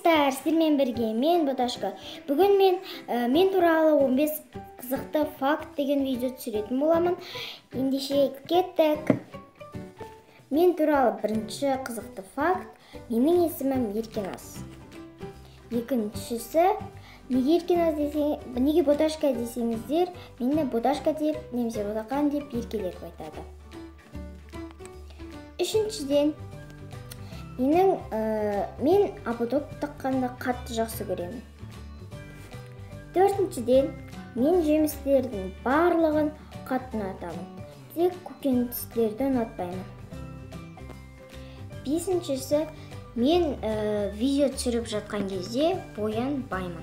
Достар, сіздермен бірге мен, Боташка. Бүгін мен мен туралы 15 қызықты факт деген видео түсіретін боламын. Ендеше кеттік. Мен туралы бірінші қызықты факт: менің есімім Еркеназ. Екіншісі, неге Еркеназ десе, неге Боташка десеңіздер, мені Боташка деп немесе Ботақан деп еркелетіп айтады. Үшіншіден, мен ободок таққанды қатты жақсы көремін. Төртіншіден, мен жемістердің барлығын қатты ұнатамын. Тек көкөністерді ұнатпаймын. Бесіншісі, мен видео түсіріп жатқан кезде боянбаймын.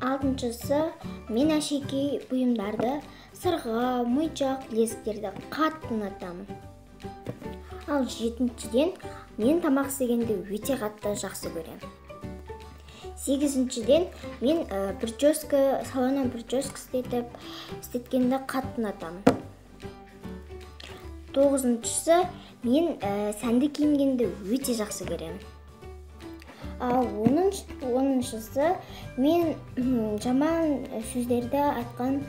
Алтыншысы, мен әшекей бұйымдарды, сырға, моншақ, білезіктерді қатты ұнатамын. Ал жетіншіден, мен тамақ істегенді өте қатты жақсы көремін. Сегізіншіден, мен прическа, салоннан прическа істеткенді қатты ұнатамын. Тоғызыншысы, мен сәнді киінгенді өте жақсы көремін. Ал оныншысы, мен жаман сөздерді айтқан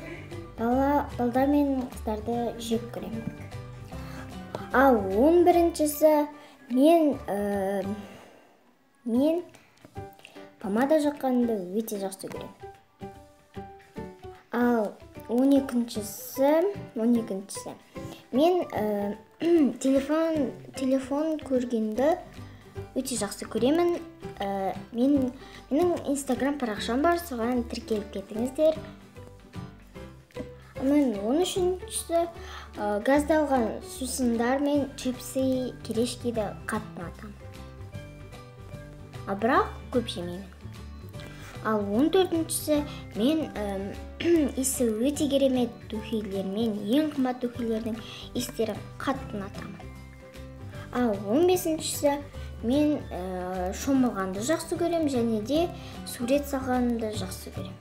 балдар мен қыздарды жек көремін. Ал 11-шісі, мен помада жаққанды өте жақсы көремін. Ал 12-шісі, мен телефон көргенді өте жақсы көремін. Менің Инстаграм парақшам бар, соған тіркеліп кетіңіздер. Мен 13-шісі, газдалған сусындар мен чипсы, кирешкиді қатты ұнатамын. Ал бірақ көп жемеймін. Ал 14-шісі, мен иісі өте керемет духилермен, ең қымбат духилердің иістерін қатты ұнатамын. Ал 15-шісі, мен шомылғанды жақсы көремін және де сурет салғанды жақсы көремін.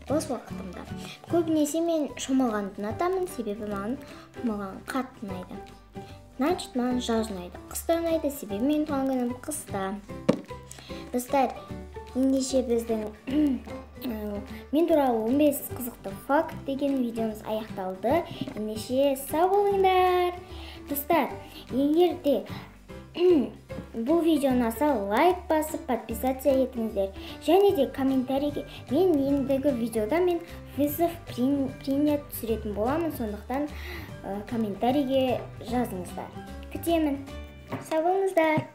Бос уақытымда. Көбінесе мен шомылғанды ұнатамын, себебі маған шомылған қатты ұнайды. Значит, маған жаз ұнайды. Қыста ұнайды, себебі менің туған күнім қыста. Достар, ендеше біздің мен туралы 15 қызықты факт деген видеомыз аяқталды. Ендеше сау болыңдар. Достар, егер де бұл видео ұнаса, лайк басып, подписаться етіңіздер. Және де комментарийге мен ендігі видеода мен вызов принят түсіретін боламын, сондықтан комментарийге жазыңыздар. Күтемін. Сау болыңыздар.